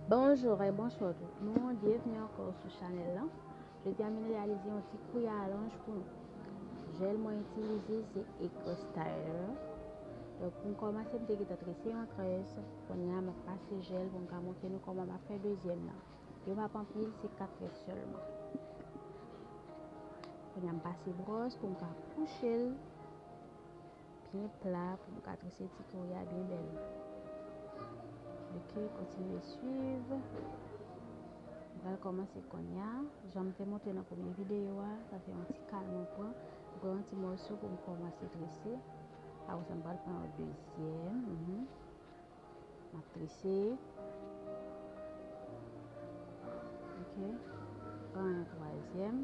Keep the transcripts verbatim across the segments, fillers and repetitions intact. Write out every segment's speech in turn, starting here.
Bonjou e bonswa tout moun, byenvni ankò sou chanèl lan. Jodi a m vin reyalize yon ti kwi alonj pou nou. Jèl mwen itilize se Eco Styler. Donk pou m kòmanse m te gentan trese yon très, kounye a m ap pase jèl pou m ka montre nou kòman m ap fè dezyèm nan. Yo p ap anpil, se kat très sèlman. Kounye a m pase bwòs pou m ka kouche l byen pla pou m ka trese ti kwi a byen bèl. Ok, kontinye swiv. M pral kòmanse kounye a. Jan m te montre nan premye videyo a, sa se yon ti kal mwen pran. M pran yon ti mòso pou m kòmanse trese. Apre sa, m pral pran yon dezyèm. Mhm. M ap trese. Ok. Pran yon twazyèm.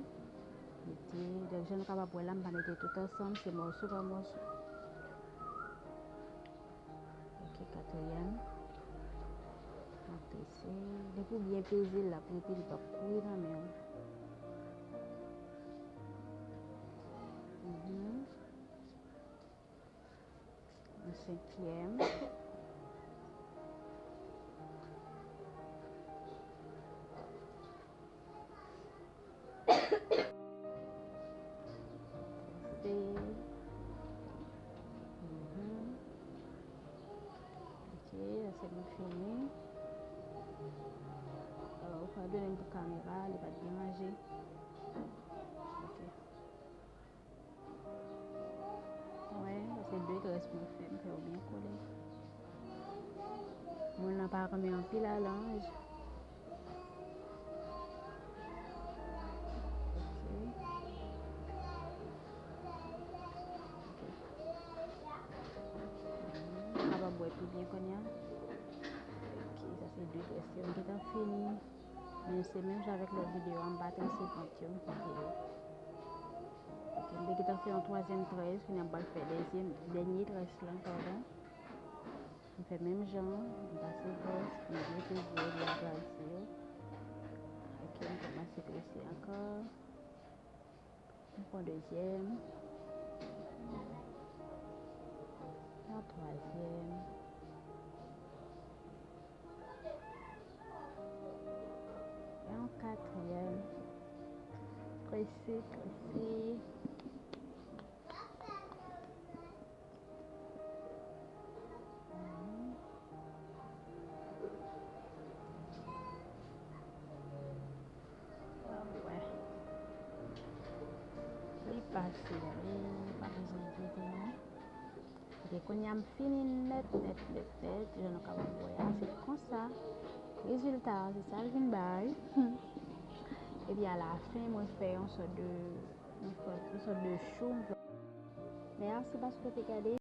Mete, donk, jan nou kapab wè la, m pa mete tout ansanm, se mòso pa mòso. Ok, katriyèm. M ap trese. Depi w byen peze l la, pou epi li p ap kouri nan men w. Mhm. Yon senkyèm. Se. Mhm. Ok, la se nou fini. Euh, ou padone m pou kamera, li pa t byen ranje. Ok. Wè, se de très mwen fè, m fè yo byen kole. Moun nan pa renmen anpil alonj. Ok. Ok. M kapab wè pi byen kounye a. Ok, sa se de très yo m gentan fini. Men se menm jan avèk lòt videyo a, m pa trese pant yo, m kite yo. Ok, m te gentan fè yon twazyèm très, kounye a m pral fè dezyèm, dènye très lan, padon. M fè menm jan, m pase bwòs, m byen peze, byen trese yo. Ok, m kòmanse trese ankò. M pran dezyèm. Yon twazyèm. Yon katriyèm. Trese, trese. Mhm. Wè. Li pase, li pa bezwen enkyete nou. Ok, kounye a m fini nèt, nèt, nèt, nèt. Jan nou kapab wè a, se konsa rezilta a, se sa l vin bay. Epi alafen, mwen fè yon sòt de, yon sòt, yon sòt de chou. Mèsi paske w te gade.